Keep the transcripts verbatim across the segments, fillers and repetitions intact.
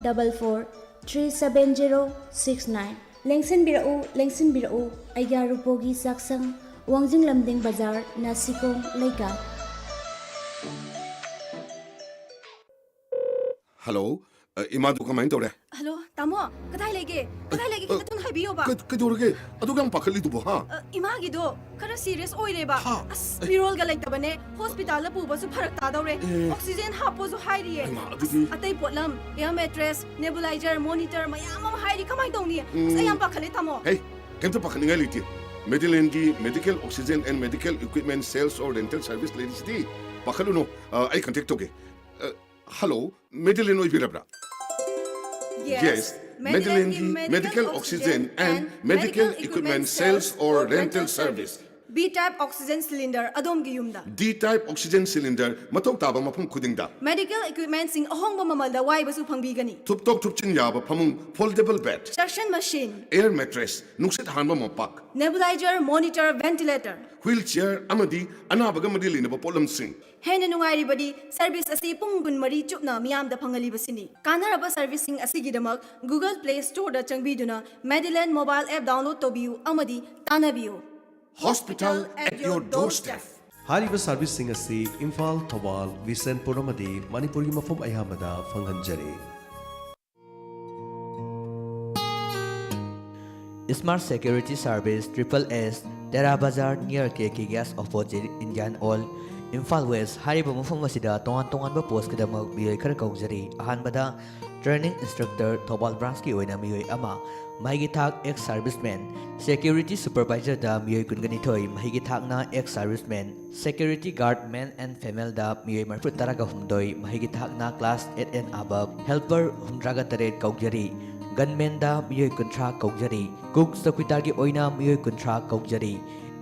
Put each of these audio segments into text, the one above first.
double four three seven zero six nine꯫ ꯂꯦꯡꯁꯤꯟꯕꯤꯔꯛꯎ, ꯂꯦꯡꯁꯤꯟꯕꯤꯔꯛꯎ, ꯑꯩꯒ꯭ꯌꯥ ꯔꯨꯄꯣꯒꯤ ꯆꯥꯛꯁꯪ, ꯋꯥꯡꯖꯤꯡ ꯂꯝꯗꯤꯡ ꯕꯖꯥꯔ, ꯅꯥꯁꯤꯀꯣꯡ ꯂꯩꯀꯥꯏ꯫ ꯍꯜꯂꯣ, ꯑ, ꯏꯃꯥꯗꯨ ꯀꯃꯥꯏꯅ ꯇꯧꯔꯦ? ꯍꯜꯂꯣ, ꯇꯥꯃꯣ, ꯀꯗꯥꯏ ꯂꯩꯒꯦ? ꯀꯗꯥꯏ ꯂꯩꯒꯦ? ꯑ, ꯈꯤꯇ ꯊꯨꯅ ꯍꯥꯏꯕꯤꯌꯣꯕ꯫ ꯀꯩ-, ꯀꯩꯗꯧꯔꯒꯦ? ꯑꯗꯨꯛ ꯌꯥꯝ ꯄꯥꯈꯠꯂꯤꯗꯨꯕꯨ, ꯍꯥ? ꯑ, ꯏꯃꯥꯒꯤꯗꯣ ꯈꯔ ꯁꯤꯔꯤꯌꯁ ꯑꯣꯏꯔꯦꯕ꯫ ꯍꯥ? ꯑꯁ, ꯑꯦ꯫ ꯃꯤꯔꯣꯜꯒ ꯂꯩꯇꯕꯅꯦ꯫ ꯍꯣꯁꯄꯤꯇꯥꯜꯗ ꯄꯨꯕꯁꯨ ꯐꯔꯛ ꯇꯥꯗꯧꯔꯦ꯫ ꯑꯦ꯫ ꯑꯣꯛꯁꯤꯖꯦꯟ ꯍꯥꯞꯄꯣꯁꯨ ꯍꯥꯏꯔꯤꯌꯦ꯫ ꯍꯩꯃꯥ, ꯑꯗꯨꯗꯤ꯫ ꯑꯁ, ꯑꯇꯩ ꯄꯣꯠꯂꯝ, ꯑꯦꯌꯔ ꯃꯦꯇ꯭ꯔꯦꯁ, ꯅꯦꯕꯨꯂꯥꯏꯖꯔ, ꯃꯣꯅꯤꯇꯔ ꯃꯌꯥꯝ ꯑꯃ ꯍꯥꯏꯔꯤ꯫ ꯀꯃꯥꯏꯅ ꯇꯧꯅꯤ? ꯑꯁ, ꯑꯩ ꯌꯥꯝ ꯎꯝ꯫ ꯄꯥꯈꯠꯂꯦ, ꯇꯥꯃꯣ꯫ ꯍꯦ, ꯀꯩꯝꯇ ꯄꯥꯈꯠꯅꯤꯡꯉꯥꯏ ꯂꯩꯇꯦ꯫ ꯃꯦꯗꯤꯂꯦꯟꯒꯤ medical oxygen and medical equipment sales or rental service ꯂꯩꯔꯤꯁꯤꯗꯤ꯫ ꯄꯥꯈꯠꯂꯨꯅꯨ, ꯑ, ꯑꯩ ꯀꯟꯇꯦꯛ ꯇꯧꯒꯦ꯫ ꯑ, ꯍꯜꯂꯣ, ꯃꯦꯗꯤꯂꯦꯟ ꯑꯣꯏꯕꯤꯔꯕ꯭ꯔꯥ? Yes, ꯃꯦꯗꯤꯂꯦꯟꯒꯤ medical oxygen and medical equipment sales or rental service꯫ B type oxygen cylinder ꯑꯗꯣꯝꯒꯤ ꯌꯨꯝꯗ꯫ D type oxygen cylinder ꯃꯊꯧ ꯇꯥꯕ ꯃꯐꯝ ꯈꯨꯗꯤꯡꯗ꯫ Medical equipmentꯁꯤꯡ ꯑꯍꯣꯡꯕ ꯃꯃꯜꯗ ꯋꯥꯏꯕꯁꯨ ꯐꯪꯕꯤꯒꯅꯤ꯫ ꯊꯨꯞꯇꯣꯛ ꯊꯨꯞꯆꯤꯟ ꯌꯥꯕ ꯐꯃꯨꯡ, foldable bed, Suction machine, air mattress, ꯅꯨꯡꯁꯤꯠ ꯍꯥꯟꯕ ꯃꯣꯝꯄꯥꯛ, nebulizer, monitor, ventilator, wheelchair ꯑꯃꯗꯤ ꯑꯅꯥꯕꯒ ꯃꯔꯤ ꯂꯩꯅꯕ ꯄꯣꯠꯂꯝꯁꯤꯡ꯫ ꯍꯦꯟꯅ ꯅꯨꯡꯉꯥꯏꯔꯤꯕꯗꯤ service ꯑꯁꯤ ꯄꯨꯡ ꯀꯨꯟꯃꯔꯤ ꯆꯨꯞꯅ ꯃꯤꯌꯥꯝꯗ ꯐꯪꯍꯜꯂꯤꯕꯁꯤꯅꯤ꯫ ꯀꯥꯟꯅꯔꯕ serviceꯁꯤꯡ ꯑꯁꯤꯒꯤꯗꯃꯛ Google Play Storeꯗ ꯆꯪꯕꯤꯗꯨꯅ Medilane mobile app download ꯇꯧꯕꯤꯌꯨ ꯑꯃꯗꯤ ꯇꯥꯟꯅꯕꯤꯌꯨ꯫ Hospital at your doorstep. ꯍꯥꯏꯔꯤꯕ serviceꯁꯤꯡ ꯑꯁꯤ ꯏꯝꯐꯥꯜ, ꯊꯧꯕꯥꯜ, ꯕꯤꯁꯦꯟꯄꯨꯔ ꯑꯃꯗꯤ ꯃꯅꯤꯄꯨꯔꯒꯤ ꯃꯐꯝ ꯑꯌꯥꯝꯕꯗ ꯐꯪꯍꯟꯖꯔꯤ꯫ Smart Security Service, triple S, Tera Bazar, near K K Gas, opposite Indian Oil, Imphal West ꯍꯥꯏꯔꯤꯕ ꯃꯐꯝ ꯑꯁꯤꯗ ꯇꯣꯉꯥꯟ ꯇꯣꯉꯥꯟꯕ postꯀꯤꯗꯃꯛ ꯃꯤꯑꯣꯏ ꯈꯔ ꯀꯧꯖꯔꯤ꯫ ꯑꯍꯥꯟꯕꯗ training instructor, ꯊꯧꯕꯥꯜ branchꯀꯤ ꯑꯣꯏꯅ ꯃꯤꯑꯣꯏ ꯑꯃ, ꯃꯍꯩꯒꯤ ꯊꯥꯛ ex serviceman, security supervisorꯗ ꯃꯤꯑꯣꯏ ꯀꯨꯟꯒ ꯅꯤꯊꯣꯏ, ꯃꯍꯩꯒꯤ ꯊꯥꯛꯅ ex serviceman, security guard male and femaleꯗ ꯃꯤꯑꯣꯏ ꯃꯔꯤꯐꯨ ꯇꯔꯥꯒ ꯍꯨꯝꯗꯣꯏ, ꯃꯍꯩꯒꯤ ꯊꯥꯛꯅ class eight and above, helper ꯍꯨꯝꯗ꯭ꯔꯥꯒ ꯇꯔꯦꯠ ꯀꯧꯖꯔꯤ꯫ Gunmanꯗ ꯃꯤꯑꯣꯏ ꯀꯨꯟꯊ꯭ꯔꯥ ꯀꯧꯖꯔꯤ꯫ Cook ꯆꯧꯀꯤꯗꯥꯔꯒꯤ ꯑꯣꯏꯅ ꯃꯤꯑꯣꯏ ꯀꯨꯟꯊ꯭ꯔꯥ ꯀꯧꯖꯔꯤ꯫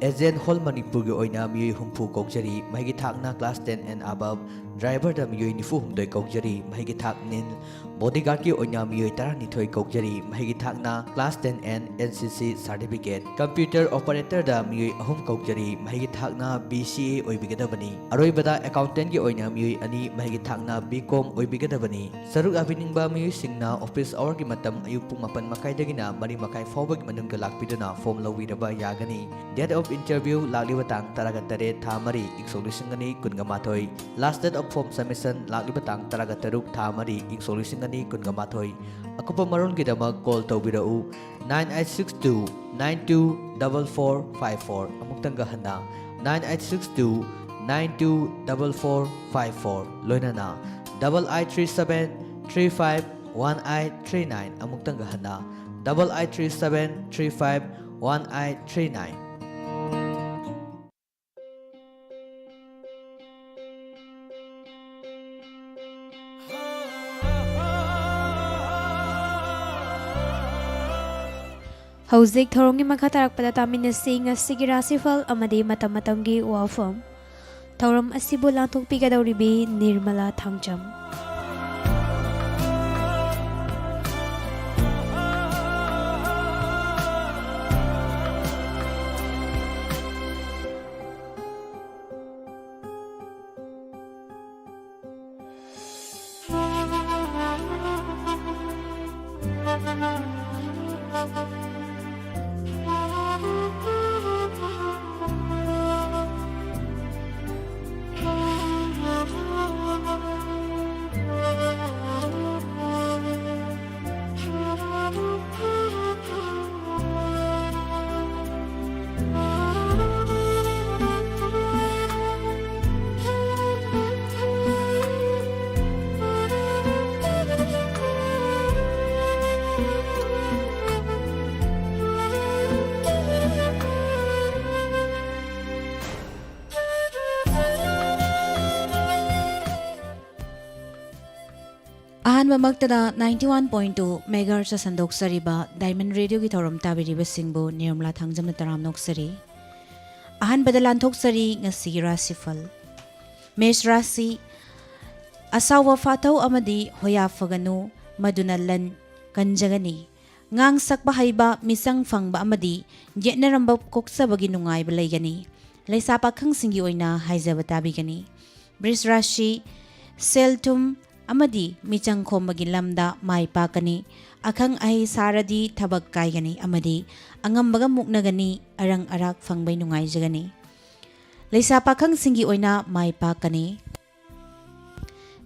Agent Hall ꯃꯅꯤꯄꯨꯔꯒꯤ ꯑꯣꯏꯅ ꯃꯤꯑꯣꯏ ꯍꯨꯝꯐꯨ ꯀꯧꯖꯔꯤ꯫ ꯃꯍꯩꯒꯤ ꯊꯥꯛꯅ class ten and above, ꯗ꯭ꯔꯥꯏꯚꯔꯗ ꯃꯤꯑꯣꯏ ꯅꯤꯐꯨ ꯍꯨꯝꯗꯣꯏ ꯀꯧꯖꯔꯤ, ꯃꯍꯩꯒꯤ ꯊꯥꯛ ꯅꯤꯜ꯫ ꯕꯣꯗꯤꯒꯥꯔꯗꯀꯤ ꯑꯣꯏꯅ ꯃꯤꯑꯣꯏ ꯇꯔꯥꯅꯤꯊꯣꯏ ꯀꯧꯖꯔꯤ, ꯃꯍꯩꯒꯤ ꯊꯥꯛꯅ class ten and N C C certificate꯫ Computer ꯑꯣꯄꯔꯦꯇꯔꯗ ꯃꯤꯑꯣꯏ ꯑꯍꯨꯝ ꯀꯧꯖꯔꯤ, ꯃꯍꯩꯒꯤ ꯊꯥꯛꯅ B C A ꯑꯣꯏꯕꯤꯒꯗꯕꯅꯤ꯫ ꯑꯔꯣꯏꯕꯗ ꯑꯦꯀꯥꯎꯟꯇꯦꯟꯒꯤ ꯑꯣꯏꯅ ꯃꯤꯑꯣꯏ ꯑꯅꯤ, ꯃꯍꯩꯒꯤ ꯊꯥꯛꯅ B Com ꯑꯣꯏꯕꯤꯒꯗꯕꯅꯤ꯫ ꯁꯔꯨꯛ ꯌꯥꯕꯤꯅꯤꯡꯕ ꯃꯤꯑꯣꯏꯁꯤꯡꯅ office hourꯒꯤ ꯃꯇꯝ ꯑꯌꯨꯛ ꯄꯨꯡ ꯃꯥꯄꯟ ꯃꯈꯥꯏꯗꯒꯤꯅ ꯃꯔꯤ ꯃꯈꯥꯏ ꯐꯥꯎꯕꯒꯤ ꯃꯅꯨꯡꯗ ꯂꯥꯛꯄꯤꯗꯨꯅ form ꯂꯧꯕꯤꯔꯕ ꯌꯥꯒꯅꯤ꯫ Date of interview ꯂꯥꯛꯂꯤꯕ ꯇꯥꯡ ꯇꯔꯥꯒ ꯇꯔꯦꯠ, ꯊꯥ ꯃꯔꯤ, ꯏꯪ ꯁꯣꯛ ꯂꯤꯁꯤꯡ ꯑꯅꯤ ꯀꯨꯟꯒ ꯃꯥꯊꯣꯏ꯫ Last date of form submission ꯂꯥꯛꯂꯤꯕ ꯇꯥꯡ ꯇꯔꯥꯒ ꯇꯔꯨꯛ, ꯊꯥ ꯃꯔꯤ, ꯏꯪ ꯁꯣꯛ ꯂꯤꯁꯤꯡ ꯑꯅꯤ ꯀꯨꯟꯒ ꯃꯥꯊꯣꯏ꯫ ꯑꯀꯨꯞꯄ ꯃꯔꯣꯜꯒꯤꯗꯃꯛ call ꯇꯧꯕꯤꯔꯛꯎ, nine eight six two nine two double four five four꯫ ꯑꯃꯨꯛꯇꯪꯒ ꯍꯟꯅ, nine eight six two nine two double four five four, ꯂꯣꯏꯅꯅ double eight three seven three five one eight three nine꯫ ꯑꯃꯨꯛꯇꯪꯒ ꯍꯟꯅ, double eight three seven three five one eight three nine꯫ ꯍꯧꯖꯤꯛ ꯊꯧꯔꯝꯒꯤ ꯃꯈꯥ ꯇꯥꯔꯛꯄꯗ ꯇꯥꯃꯤꯟꯅꯁꯤ ꯉꯁꯤꯒꯤ ꯔꯥꯁꯤꯐꯜ ꯑꯃꯗꯤ ꯃꯇꯝ ꯃꯇꯝꯒꯤ ꯋꯥꯐꯝ꯫ ꯊꯧꯔꯝ ꯑꯁꯤꯕꯨ ꯂꯥꯡꯊꯣꯛꯄꯤꯒꯗꯧꯔꯤꯕꯤ Nirmala Thangjam. ꯑꯍꯥꯟꯕꯃꯛꯇꯗ ninety one point two megahertz ꯁꯟꯗꯣꯛꯆꯔꯤꯕ Diamond Radioꯒꯤ ꯊꯧꯔꯝ ꯇꯥꯕꯤꯔꯤꯕꯁꯤꯡꯕꯨ ꯅꯤꯔꯃꯂꯥ ꯊꯥꯡꯖꯝꯅ ꯇꯔꯥꯝꯅ ꯑꯣꯛꯆꯔꯤ꯫ ꯑꯍꯥꯟꯕꯗ ꯂꯥꯟꯊꯣꯛꯆꯔꯤ ꯉꯁꯤꯒꯤ ꯔꯥꯁꯤꯐꯜ꯫ ꯃꯦꯁ ꯔꯥꯁꯤ, ꯑꯁꯥꯎꯕ ꯐꯥꯊꯧ ꯑꯃꯗꯤ ꯍꯣꯌꯥ ꯐꯒꯅꯨ, ꯃꯗꯨꯅ ꯂꯟ ꯀꯟꯖꯒꯅꯤ꯫ ꯉꯥꯡ ꯁꯛꯄ ꯍꯩꯕ, ꯃꯤꯆꯪ ꯐꯪꯕ ꯑꯃꯗꯤ ꯌꯦꯠꯅꯔꯝꯕ ꯀꯣꯛꯆꯕꯒꯤ ꯅꯨꯡꯉꯥꯏꯕ ꯂꯩꯒꯅꯤ꯫ ꯂꯩꯁꯥ ꯄꯥꯈꯪꯁꯤꯡꯒꯤ ꯑꯣꯏꯅ ꯍꯥꯏꯖꯕ ꯇꯥꯕꯤꯒꯅꯤ꯫ ꯕ꯭ꯔꯤꯁ ꯔꯥꯁꯤ, ꯁꯦꯜ ꯊꯨꯝ ꯑꯃꯗꯤ ꯃꯤꯆꯪ ꯈꯣꯝꯕꯒꯤ ꯂꯝꯗ ꯃꯥꯏ ꯄꯥꯛꯀꯅꯤ꯫ ꯑꯈꯪ ꯑꯍꯩ ꯁꯥꯔꯗꯤ ꯊꯕꯛ ꯀꯥꯏꯒꯅꯤ ꯑꯃꯗꯤ ꯑꯉꯝꯕꯒ ꯃꯨꯛꯅꯒꯅꯤ, ꯑꯔꯪ ꯑꯔꯥꯛ ꯐꯪꯕꯩ ꯅꯨꯡꯉꯥꯏꯖꯒꯅꯤ꯫ ꯂꯩꯁꯥ ꯄꯥꯈꯪꯁꯤꯡꯒꯤ ꯑꯣꯏꯅ ꯃꯥꯏ ꯄꯥꯛꯀꯅꯤ꯫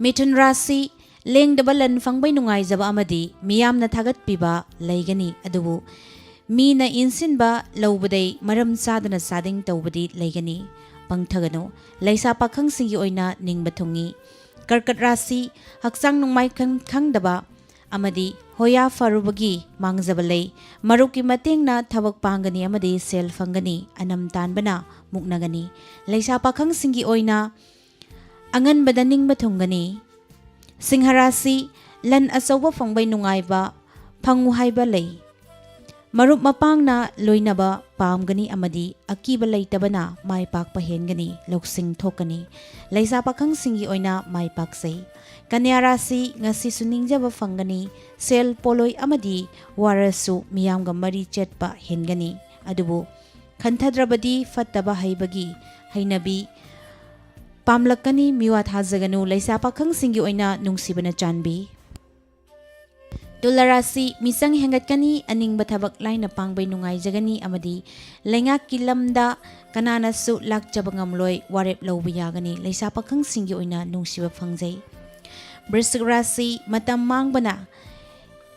ꯃꯤꯊꯨꯟ ꯔꯥꯁꯤ, ꯂꯦꯡꯗꯕ ꯂꯟ ꯐꯪꯕꯩ ꯅꯨꯡꯉꯥꯏꯖꯕ ꯑꯃꯗꯤ ꯃꯤꯌꯥꯝꯅ ꯊꯥꯒꯠꯄꯤꯕ ꯂꯩꯒꯅꯤ, ꯑꯗꯨꯕꯨ ꯃꯤꯅ ꯏꯟꯁꯤꯟꯕ ꯂꯧꯕꯗꯩ ꯃꯔꯝ ꯆꯥꯗꯅ ꯆꯥꯗꯤꯡ ꯇꯧꯕꯗꯤ ꯂꯩꯒꯅꯤ꯫ ꯄꯪꯊꯒꯅꯨ꯫ ꯂꯩꯁꯥ ꯄꯥꯈꯪꯁꯤꯡꯒꯤ ꯑꯣꯏꯅ ꯅꯤꯡꯕ ꯊꯨꯡꯉꯤ꯫ ꯀꯔꯀꯠ ꯔꯥꯁꯤ, ꯍꯛꯆꯥꯡ ꯅꯨꯡꯉꯥꯏ ꯈꯪ-, ꯈꯪꯗꯕ ꯑꯃꯗꯤ ꯍꯣꯌꯥ ꯐꯔꯨꯕꯒꯤ ꯃꯥꯡꯖꯕ ꯂꯩ꯫ ꯃꯔꯨꯞꯀꯤ ꯃꯇꯦꯡꯅ ꯊꯕꯛ ꯄꯥꯡꯒꯅꯤ ꯑꯃꯗꯤ ꯁꯦꯜ ꯐꯪꯒꯅꯤ꯫ ꯑꯅꯝ ꯇꯥꯟꯕꯅ ꯃꯨꯛꯅꯒꯅꯤ꯫ ꯂꯩꯁꯥ ꯄꯥꯈꯪꯁꯤꯡꯒꯤ ꯑꯣꯏꯅ ꯑꯉꯟꯕꯗ ꯅꯤꯡꯕ ꯊꯨꯡꯒꯅꯤ꯫ ꯁꯤꯡꯍ ꯔꯥꯁꯤ, ꯂꯟ ꯑꯆꯧꯕ ꯐꯪꯕꯩ ꯅꯨꯡꯉꯥꯏꯕ ꯐꯪꯉꯨ ꯍꯥꯏꯕ ꯂꯩ꯫ ꯃꯔꯨꯞ ꯃꯄꯥꯡꯅ ꯂꯣꯏꯅꯕ ꯄꯥꯝꯒꯅꯤ ꯑꯃꯗꯤ ꯑꯀꯤꯕ ꯂꯩꯇꯕꯅ ꯃꯥꯏ ꯄꯥꯛꯄ ꯍꯦꯟꯒꯅꯤ, ꯂꯧꯁꯤꯡ ꯊꯣꯛꯀꯅꯤ꯫ ꯂꯩꯁꯥ ꯄꯥꯈꯪꯁꯤꯡꯒꯤ ꯑꯣꯏꯅ ꯃꯥꯏ ꯄꯥꯛꯆꯩ꯫ ꯀꯟꯌꯥ ꯔꯥꯁꯤ, ꯉꯁꯤꯁꯨ ꯅꯤꯡꯖꯕ ꯐꯪꯒꯅꯤ, ꯁꯦꯜ ꯄꯣꯂꯣꯏ ꯑꯃꯗꯤ ꯋꯥꯔꯁꯨ ꯃꯤꯌꯥꯝꯒ ꯃꯔꯤ ꯆꯦꯠꯄ ꯍꯦꯟꯒꯅꯤ꯫ ꯑꯗꯨꯕꯨ ꯈꯟꯊꯗ꯭ꯔꯕꯗꯤ ꯐꯠꯇꯕ ꯍꯩꯕꯒꯤ ꯍꯩꯅꯕꯤ ꯄꯥꯝꯂꯛꯀꯅꯤ, ꯃꯤꯋꯥ ꯊꯥꯖꯒꯅꯨ꯫ ꯂꯩꯁꯥ ꯄꯥꯈꯪꯁꯤꯡꯒꯤ ꯑꯣꯏꯅ ꯅꯨꯡꯁꯤꯕꯅ ꯆꯥꯟꯕꯤ꯫ ꯇꯨꯂꯥ ꯔꯥꯁꯤ, ꯃꯤꯆꯪ ꯍꯦꯟꯒꯠꯀꯅꯤ, ꯑꯅꯤꯡꯕ ꯊꯕꯛ ꯂꯥꯏꯅ ꯄꯥꯡꯕꯩ ꯅꯨꯡꯉꯥꯏꯖꯒꯅꯤ ꯑꯃꯗꯤ ꯂꯩꯉꯥꯛꯀꯤ ꯂꯝꯗ ꯀꯅꯥꯅꯁꯨ ꯂꯥꯛꯆꯕ ꯉꯝꯂꯣꯏ, ꯋꯥꯔꯦꯞ ꯂꯧꯕ ꯌꯥꯒꯅꯤ꯫ ꯂꯩꯁꯥ ꯄꯥꯈꯪꯁꯤꯡꯒꯤ ꯑꯣꯏꯅ ꯅꯨꯡꯁꯤꯕ ꯐꯪꯖꯩ꯫ ꯕ꯭ꯔꯤꯁꯤꯛ ꯔꯥꯁꯤ, ꯃꯇꯝ ꯃꯥꯡꯕꯅ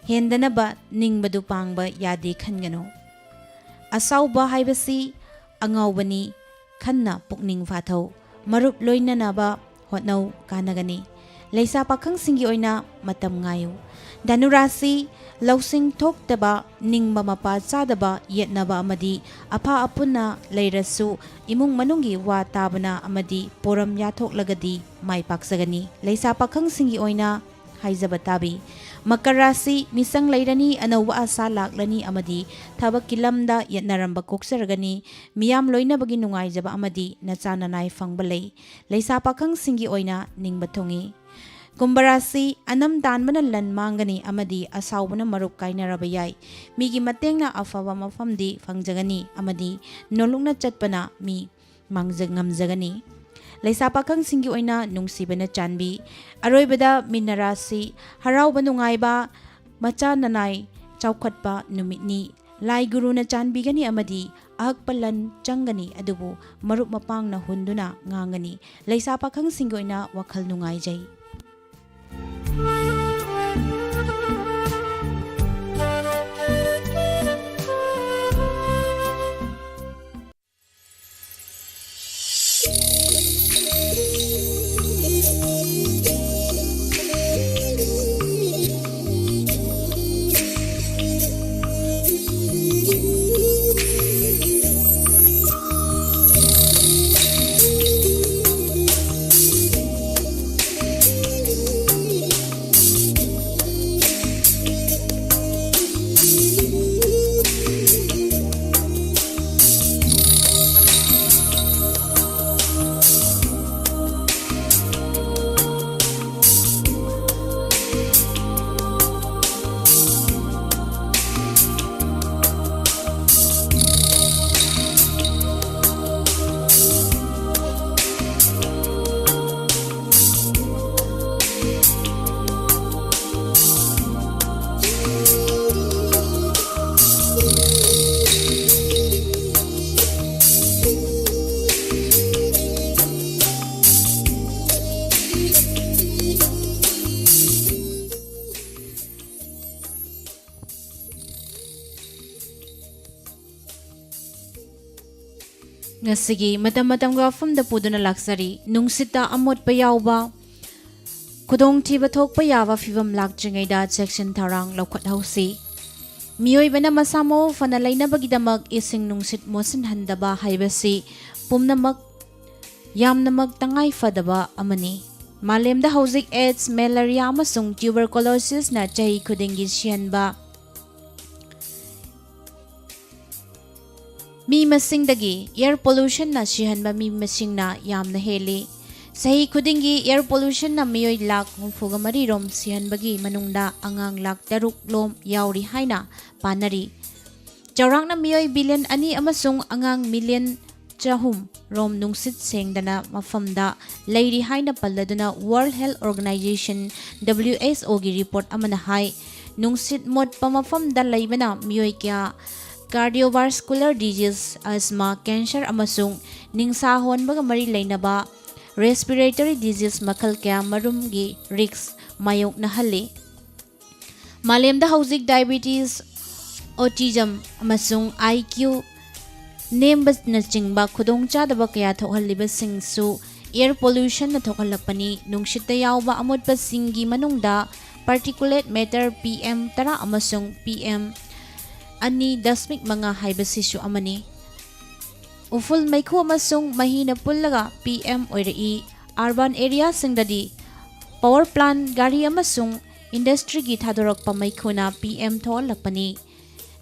ꯍꯦꯟꯗꯅꯕ ꯅꯤꯡꯕꯗꯨ ꯄꯥꯡꯕ ꯌꯥꯗꯦ ꯈꯟꯒꯅꯨ꯫ ꯑꯁꯥꯎꯕ ꯍꯥꯏꯕꯁꯤ ꯑꯉꯥꯎꯕꯅꯤ, ꯈꯟꯅ ꯄꯨꯛꯅꯤꯡ ꯐꯥꯊꯧ꯫ ꯃꯔꯨꯞ ꯂꯣꯏꯅꯅꯕ ꯍꯣꯠꯅꯧ, ꯀꯥꯟꯅꯒꯅꯤ꯫ ꯂꯩꯁꯥ ꯄꯥꯈꯪꯁꯤꯡꯒꯤ ꯑꯣꯏꯅ ꯃꯇꯝ ꯉꯥꯏꯌꯨ꯫ ꯙꯅꯨ ꯔꯥꯁꯤ, ꯂꯧꯁꯤꯡ ꯊꯣꯛꯇꯕ, ꯅꯤꯡꯕ ꯃꯄꯥ ꯆꯥꯗꯕ, ꯌꯦꯠꯅꯕ ꯑꯃꯗꯤ ꯑꯐ ꯑꯄꯨꯟꯅ ꯂꯩꯔꯁꯨ ꯏꯃꯨꯡ ꯃꯅꯨꯡꯒꯤ ꯋꯥ ꯇꯥꯕꯅ ꯑꯃꯗꯤ ꯄꯣꯔꯝ ꯌꯥꯊꯣꯛꯂꯒꯗꯤ ꯃꯥꯏ ꯄꯥꯛꯆꯒꯅꯤ꯫ ꯂꯩꯁꯥ ꯄꯥꯈꯪꯁꯤꯡꯒꯤ ꯑꯣꯏꯅ ꯍꯥꯏꯖꯕ ꯇꯥꯕꯤ꯫ ꯃꯀꯔ ꯔꯥꯁꯤ, ꯃꯤꯆꯪ ꯂꯩꯔꯅꯤ, ꯑꯅꯧꯕ ꯑꯁꯥ ꯂꯥꯛꯂꯅꯤ ꯑꯃꯗꯤ ꯊꯕꯛꯀꯤ ꯂꯝꯗ ꯌꯦꯠꯅꯔꯝꯕ ꯀꯣꯛꯆꯔꯒꯅꯤ꯫ ꯃꯤꯌꯥꯝ ꯂꯣꯏꯅꯕꯒꯤ ꯅꯨꯡꯉꯥꯏꯖꯕ ꯑꯃꯗꯤ ꯅꯆꯥ ꯅꯅꯥꯏ ꯐꯪꯕ ꯂꯩ꯫ ꯂꯩꯁꯥ ꯄꯥꯈꯪꯁꯤꯡꯒꯤ ꯑꯣꯏꯅ ꯅꯤꯡꯕ ꯊꯨꯡꯏ꯫ ꯀꯨꯝꯚ ꯔꯥꯁꯤ, ꯑꯅꯝ ꯇꯥꯟꯕꯅ ꯂꯟ ꯃꯥꯡꯒꯅꯤ ꯑꯃꯗꯤ ꯑꯁꯥꯎꯕꯅ ꯃꯔꯨꯞ ꯀꯥꯏꯅꯔꯕ ꯌꯥꯏ꯫ ꯃꯤꯒꯤ ꯃꯇꯦꯡꯅ ꯑꯐꯕ ꯃꯐꯝꯗꯤ ꯐꯪꯖꯒꯅꯤ ꯑꯃꯗꯤ ꯅꯣꯂꯨꯛꯅ ꯆꯠꯄꯅ ꯃꯤ ꯃꯥꯡꯖ-, ꯉꯝꯖꯒꯅꯤ꯫ ꯂꯩꯁꯥ ꯄꯥꯈꯪꯁꯤꯡꯒꯤ ꯑꯣꯏꯅ ꯅꯨꯡꯁꯤꯕꯅ ꯆꯥꯟꯕꯤ꯫ ꯑꯔꯣꯏꯕꯗ ꯃꯤꯅ ꯔꯥꯁꯤ, ꯍꯔꯥꯎꯕ ꯅꯨꯡꯉꯥꯏꯕ, ꯃꯆꯥ ꯅꯅꯥꯏ ꯆꯥꯎꯈꯠꯄ ꯅꯨꯃꯤꯠꯅꯤ꯫ ꯂꯥꯏ ꯒꯨꯔꯨꯅ ꯆꯥꯟꯕꯤꯒꯅꯤ ꯑꯃꯗꯤ ꯑꯍꯛꯄ ꯂꯟ ꯆꯪꯒꯅꯤ, ꯑꯗꯨꯕꯨ ꯃꯔꯨꯞ ꯃꯄꯥꯡꯅ ꯍꯨꯟꯗꯨꯅ ꯉꯥꯡꯒꯅꯤ꯫ ꯂꯩꯁꯥ ꯄꯥꯈꯪꯁꯤꯡꯒꯤ ꯑꯣꯏꯅ ꯋꯥꯈꯜ ꯅꯨꯡꯉꯥꯏꯖꯩ꯫ ꯉꯁꯤꯒꯤ ꯃꯇꯝ ꯃꯇꯝꯒꯤ ꯋꯥꯐꯝꯗ ꯄꯨꯗꯨꯅ ꯂꯥꯛꯆꯔꯤ꯫ ꯅꯨꯡꯁꯤꯠꯇ ꯑꯃꯣꯠꯄ ꯌꯥꯎꯕ, ꯈꯨꯗꯣꯡꯊꯤꯕ ꯊꯣꯛꯄ ꯌꯥꯕ ꯐꯤꯚꯝ ꯂꯥꯛꯇ꯭ꯔꯤꯉꯩꯗ ꯆꯦꯛꯁꯤꯟ ꯊꯧꯔꯥꯡ ꯂꯧꯈꯠꯍꯧꯁꯤ꯫ ꯃꯤꯑꯣꯏꯕꯅ ꯃꯁꯥ ꯃꯎ ꯐꯅ ꯂꯩꯅꯕꯒꯤꯗꯃꯛ ꯏꯁꯤꯡ ꯅꯨꯡꯁꯤꯠ ꯃꯣꯠꯁꯤꯟꯍꯟꯗꯕ ꯍꯥꯏꯕꯁꯤ ꯄꯨꯝꯅꯃꯛ ꯌꯥꯝꯅꯃꯛ ꯇꯉꯥꯏ ꯐꯗꯕ ꯑꯃꯅꯤ꯫ ꯃꯥꯂꯦꯝꯗ ꯍꯧꯖꯤꯛ AIDS, malaria ꯑꯃꯁꯨꯡ tuberculosisꯅ ꯆꯍꯤ ꯈꯨꯗꯤꯡꯒꯤ ꯁꯤꯍꯟꯕ ꯃꯤ ꯃꯁꯤꯡꯗꯒꯤ air pollutionꯅ ꯁꯤꯍꯟꯕ ꯃꯤ ꯃꯁꯤꯡꯅ ꯌꯥꯝꯅ ꯍꯦꯜꯂꯤ꯫ ꯆꯍꯤ ꯈꯨꯗꯤꯡꯒꯤ air pollutionꯅ ꯃꯤꯑꯣꯏ ꯂꯥꯈ ꯍꯨꯝꯐꯨꯒ ꯃꯔꯤ ꯔꯣꯝ ꯁꯤꯍꯟꯕꯒꯤ ꯃꯅꯨꯡꯗ ꯑꯉꯥꯡ ꯂꯥꯈ ꯇꯔꯨꯛ ꯂꯣꯝ ꯌꯥꯎꯔꯤ ꯍꯥꯏꯅ ꯄꯥꯅꯔꯤ꯫ ꯆꯥꯎꯔꯥꯛꯅ ꯃꯤꯑꯣꯏ ꯕꯤꯂꯤꯌꯟ ꯑꯅꯤ ꯑꯃꯁꯨꯡ ꯑꯉꯥꯡ ꯃꯤꯂꯤꯌꯟ ꯆꯍꯨꯝ ꯔꯣꯝ ꯅꯨꯡꯁꯤꯠ ꯁꯦꯡꯗꯅ ꯃꯐꯝꯗ ꯂꯩꯔꯤ ꯍꯥꯏꯅ ꯄꯜꯂꯗꯨꯅ World Health Organization, WHOꯒꯤ report ꯑꯃꯅ ꯍꯥꯏ, ꯅꯨꯡꯁꯤꯠ ꯃꯣꯠꯄ ꯃꯐꯝꯗ ꯂꯩꯕꯅ ꯃꯤꯑꯣꯏ ꯀꯌꯥ cardiovascular disease, asthma, cancer ꯑꯃꯁꯨꯡ ꯅꯤꯡꯁꯥ ꯍꯣꯟꯕꯒ ꯃꯔꯤ ꯂꯩꯅꯕ respiratory disease ꯃꯈꯜ ꯀꯌꯥ ꯃꯔꯨꯝꯒꯤ risk ꯃꯥꯌꯣꯛꯅꯍꯜꯂꯤ꯫ ꯃꯥꯂꯦꯝꯗ ꯍꯧꯖꯤꯛ diabetes, autism ꯑꯃꯁꯨꯡ IQ ꯅꯦꯝꯕꯅꯆꯤꯡꯕ ꯈꯨꯗꯣꯡꯆꯥꯗꯕ ꯀꯌꯥ ꯊꯣꯛꯍꯜꯂꯤꯕꯁꯤꯡꯁꯨ air pollutionꯅ ꯊꯣꯛꯍꯜꯂꯛꯄꯅꯤ꯫ ꯅꯨꯡꯁꯤꯠꯇ ꯌꯥꯎꯕ ꯑꯃꯣꯠꯄꯁꯤꯡꯒꯤ ꯃꯅꯨꯡꯗ particulate matter PM ꯇꯔꯥ ꯑꯃꯁꯨꯡ PM ꯑꯅꯤ ꯗꯁꯃꯤꯛ ꯃꯉꯥ ꯍꯥꯏꯕꯁꯤꯁꯨ ꯑꯃꯅꯤ꯫ ꯎꯐꯨꯜ ꯃꯩꯈꯨ ꯑꯃꯁꯨꯡ ꯃꯍꯤꯅ ꯄꯨꯜꯂꯒ PM ꯑꯣꯏꯔꯛꯏ꯫ Urban areaꯁꯤꯡꯗꯗꯤ power plant, ꯒꯥꯔꯤ ꯑꯃꯁꯨꯡ industryꯒꯤ ꯊꯥꯗꯣꯔꯛꯄ ꯃꯩꯈꯨꯅ PM ꯊꯣꯛꯍꯜꯂꯛꯄꯅꯤ꯫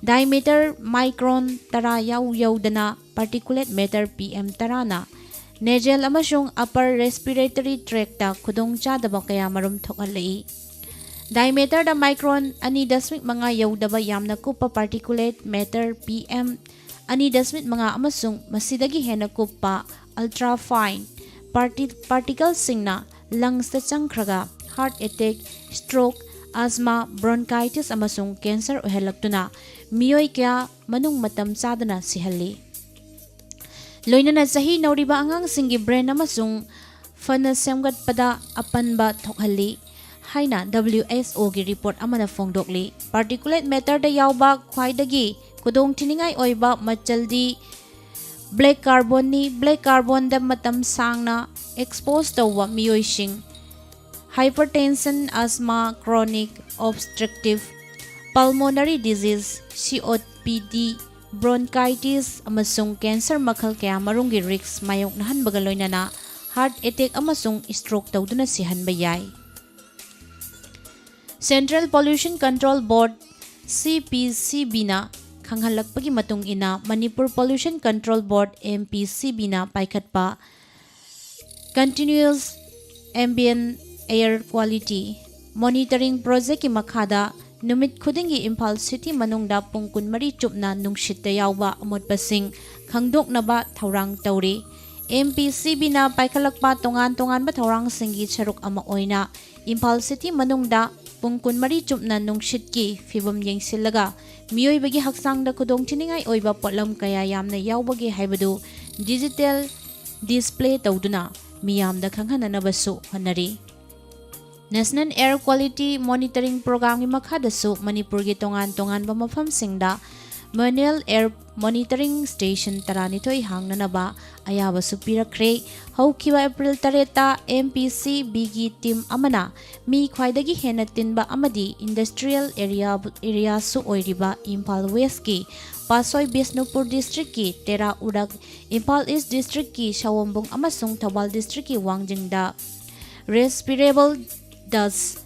Diameter micron ꯇꯔꯥ ꯌꯥꯎ ꯌꯧꯗꯅ particulate matter PM ꯇꯔꯥꯅ nasal ꯑꯃꯁꯨꯡ upper respiratory tractꯇ ꯈꯨꯗꯣꯡꯆꯥꯗꯕ ꯀꯌꯥ ꯃꯔꯨꯝ ꯊꯣꯛꯍꯜꯂꯛꯏ꯫ Diameterꯗ micron ꯑꯅꯤ ꯗꯁꯃꯤꯛ ꯃꯉꯥ ꯌꯧꯗꯕ ꯌꯥꯝꯅ ꯀꯨꯞꯄ particulate matter PM ꯑꯅꯤ ꯗꯁꯃꯤꯛ ꯃꯉꯥ ꯑꯃꯁꯨꯡ ꯃꯁꯤꯗꯒꯤ ꯍꯦꯟꯅ ꯀꯨꯞꯄ ultra fine parti-, particleꯁꯤꯡꯅ lungsꯇ ꯆꯪꯈ꯭ꯔꯒ heart attack, stroke, asthma, bronchitis ꯑꯃꯁꯨꯡ cancer ꯑꯣꯏꯍꯜꯂꯛꯇꯨꯅ ꯃꯤꯑꯣꯏ ꯀꯌꯥ ꯃꯅꯨꯡ ꯃꯇꯝ ꯆꯥꯗꯅ ꯁꯤꯍꯜꯂꯤ꯫ ꯂꯣꯏꯅꯅ ꯆꯍꯤ ꯅꯧꯔꯤꯕ ꯑꯉꯥꯡꯁꯤꯡꯒꯤ brain ꯑꯃꯁꯨꯡ ꯐꯅ ꯁꯦꯝꯒꯠꯄꯗ ꯑꯄꯟꯕ ꯊꯣꯛꯍꯜꯂꯤ ꯍꯥꯏꯅ WHOꯒꯤ report ꯑꯃꯅ ꯐꯣꯡꯗꯣꯛꯂꯤ꯫ Particulate matterꯗ ꯌꯥꯎꯕ ꯈ꯭ꯋꯥꯏꯗꯒꯤ ꯈꯨꯗꯣꯡꯊꯤꯅꯤꯡꯉꯥꯏ ꯑꯣꯏꯕ ꯃꯆꯜꯗꯤ black carbonꯅꯤ꯫ Black carbonꯗ ꯃꯇꯝ ꯁꯥꯡꯅ expose ꯇꯧꯕ ꯃꯤꯑꯣꯏꯁꯤꯡ hypertension, asthma, chronic obstructive pulmonary disease, COPD, bronchitis, ꯑꯃꯁꯨꯡ cancer ꯃꯈꯜ ꯀꯌꯥ ꯃꯔꯨꯝꯒꯤ risk ꯃꯥꯌꯣꯛꯅꯍꯟꯕꯒ ꯂꯣꯏꯅꯅ heart attack ꯑꯃꯁꯨꯡ stroke ꯇꯧꯗꯨꯅ ꯁꯤꯍꯟꯕ ꯌꯥꯏ꯫ Central Pollution Control Board, CPCBꯅ ꯈꯪꯍꯜꯂꯛꯄꯒꯤ ꯃꯇꯨꯡ ꯏꯟꯅ, ꯃꯅꯤꯄꯨꯔ Pollution Control Board, MPCBꯅ ꯄꯥꯏꯈꯠꯄ Continuous Ambient Air Quality Monitoring Projectꯀꯤ ꯃꯈꯥꯗ ꯅꯨꯃꯤꯠ ꯈꯨꯗꯤꯡꯒꯤ ꯏꯝꯐꯥꯜ city ꯃꯅꯨꯡꯗ ꯄꯨꯡ ꯀꯨꯟꯃꯔꯤ ꯆꯨꯞꯅ ꯅꯨꯡꯁꯤꯠꯇ ꯌꯥꯎꯕ ꯑꯃꯣꯠꯄꯁꯤꯡ ꯈꯪꯗꯣꯛꯅꯕ ꯊꯧꯔꯥꯡ ꯇꯧꯔꯤ꯫ MPCBꯅ ꯄꯥꯏꯈꯠꯂꯛꯄ ꯇꯣꯉꯥꯟ ꯇꯣꯉꯥꯟꯕ ꯊꯧꯔꯥꯡꯁꯤꯡꯒꯤ ꯁꯔꯨꯛ ꯑꯃ ꯑꯣꯏꯅ ꯏꯝꯐꯥꯜ city ꯃꯅꯨꯡꯗ ꯄꯨꯡ ꯀꯨꯟꯃꯔꯤ ꯆꯨꯞꯅ ꯅꯨꯡꯁꯤꯠꯀꯤ ꯐꯤꯕꯝ ꯌꯦꯡꯁꯤꯜꯂꯒ ꯃꯤꯑꯣꯏꯕꯒꯤ ꯍꯛꯆꯥꯡꯗ ꯈꯨꯗꯣꯡꯊꯤꯅꯤꯡꯉꯥꯏ ꯑꯣꯏꯕ ꯄꯣꯠꯂꯝ ꯀꯌꯥ ꯌꯥꯝꯅ ꯌꯥꯎꯕꯒꯦ ꯍꯥꯏꯕꯗꯨ digital display ꯇꯧꯗꯨꯅ ꯃꯤꯌꯥꯝꯗ ꯈꯪꯍꯟꯅꯅꯕꯁꯨ ꯍꯣꯠꯅꯔꯤ꯫ National Air Quality Monitoring Programmeꯒꯤ ꯃꯈꯥꯗꯁꯨ ꯃꯅꯤꯄꯨꯔꯒꯤ ꯇꯣꯉꯥꯟ ꯇꯣꯉꯥꯟꯕ ꯃꯐꯝꯁꯤꯡꯗ manual air monitoring station ꯇꯔꯥꯅꯤꯊꯣꯏ ꯍꯥꯡꯅꯅꯕ ꯑꯌꯥꯕꯁꯨ ꯄꯤꯔꯛꯈ꯭ꯔꯦ꯫ ꯍꯧꯈꯤꯕ April ꯇꯔꯦꯠꯇ MPCBꯒꯤ team ꯑꯃꯅ ꯃꯤ ꯈ꯭ꯋꯥꯏꯗꯒꯤ ꯍꯦꯟꯅ ꯇꯤꯟꯕ ꯑꯃꯗꯤ industrial area, areaꯁꯨ ꯑꯣꯏꯔꯤꯕ ꯏꯝꯐꯥꯜ Westꯀꯤ ꯄꯥꯠꯁꯣꯏ, ꯕꯤꯁꯅꯨꯄꯨꯔ districtꯀꯤ ꯇꯦꯔꯥ ꯎꯔꯛ, ꯏꯝꯐꯥꯜ East districtꯀꯤ ꯁꯑꯣꯝꯕꯨꯡ ꯑꯃꯁꯨꯡ ꯊꯧꯕꯥꯜ districtꯀꯤ ꯋꯥꯡꯖꯤꯡꯗ respirable dust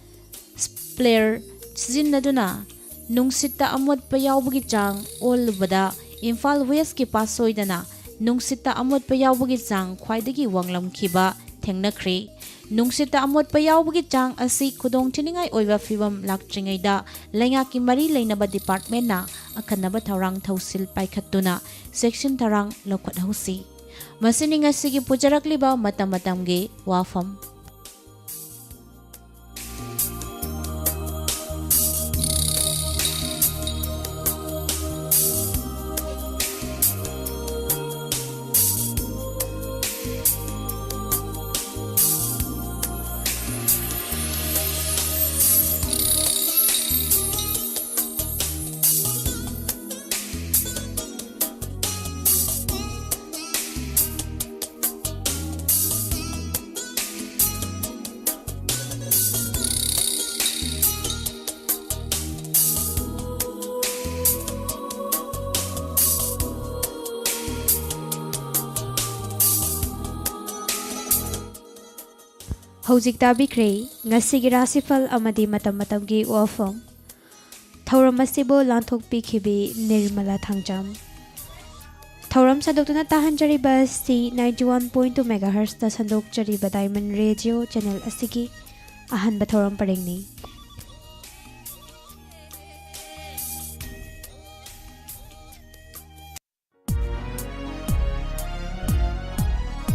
sprayer ꯁꯤꯖꯤꯟꯅꯗꯨꯅ ꯅꯨꯡꯁꯤꯠꯇ ꯑꯃꯣꯠꯄ ꯌꯥꯎꯕꯒꯤ ꯆꯥꯡ ꯑꯣꯜꯂꯨꯕꯗ ꯏꯝꯐꯥꯜ Westꯀꯤ ꯄꯥꯠꯁꯣꯏꯗꯅ ꯅꯨꯡꯁꯤꯠꯇ ꯑꯃꯣꯠꯄ ꯌꯥꯎꯕꯒꯤ ꯆꯥꯡ ꯈ꯭ꯋꯥꯏꯗꯒꯤ ꯋꯥꯡꯂꯝꯈꯤꯕ ꯊꯦꯡꯅꯈ꯭ꯔꯦ꯫ ꯅꯨꯡꯁꯤꯠꯇ ꯑꯃꯣꯠꯄ ꯌꯥꯎꯕꯒꯤ ꯆꯥꯡ ꯑꯁꯤ ꯈꯨꯗꯣꯡꯊꯤꯅꯤꯡꯉꯥꯏ ꯑꯣꯏꯕ ꯐꯤꯕꯝ ꯂꯥꯛꯇ꯭ꯔꯤꯉꯩꯗ ꯂꯩꯉꯥꯛꯀꯤ ꯃꯔꯤ ꯂꯩꯅꯕ departmentꯅ ꯑꯈꯟꯅꯕ ꯊꯧꯔꯥꯡ ꯊꯧꯁꯤꯜ ꯄꯥꯏꯈꯠꯇꯨꯅ ꯆꯦꯛꯁꯤꯟ ꯊꯧꯔꯥꯡ ꯂꯧꯈꯠꯍꯧꯁꯤ꯫ ꯃꯁꯤꯅꯤ ꯉꯁꯤꯒꯤ ꯄꯨꯖꯔꯛꯂꯤꯕ ꯃꯇꯝ ꯃꯇꯝꯒꯤ ꯋꯥꯐꯝ꯫ ꯍꯧꯖꯤꯛ ꯇꯥꯕꯤꯈ꯭ꯔꯦ ꯉꯁꯤꯒꯤ ꯔꯥꯁꯤꯐꯜ ꯑꯃꯗꯤ ꯃꯇꯝ ꯃꯇꯝꯒꯤ ꯋꯥꯐꯝ꯫ ꯊꯧꯔꯝ ꯑꯁꯤꯕꯨ ꯂꯥꯟꯊꯣꯛꯄꯤꯈꯤꯕꯤ ꯅꯤꯔꯃꯂꯥ ꯊꯥꯡꯖꯝ꯫ ꯊꯧꯔꯝ ꯁꯟꯗꯣꯛꯇꯨꯅ ꯇꯥꯍꯟꯖꯔꯤꯕ ꯑꯁꯤ ninety one point two megahertzꯇ ꯁꯟꯗꯣꯛꯆꯔꯤꯕ Diamond Radio channel ꯑꯁꯤꯒꯤ ꯑꯍꯥꯟꯕ ꯊꯧꯔꯝ ꯄꯔꯦꯡꯅꯤ꯫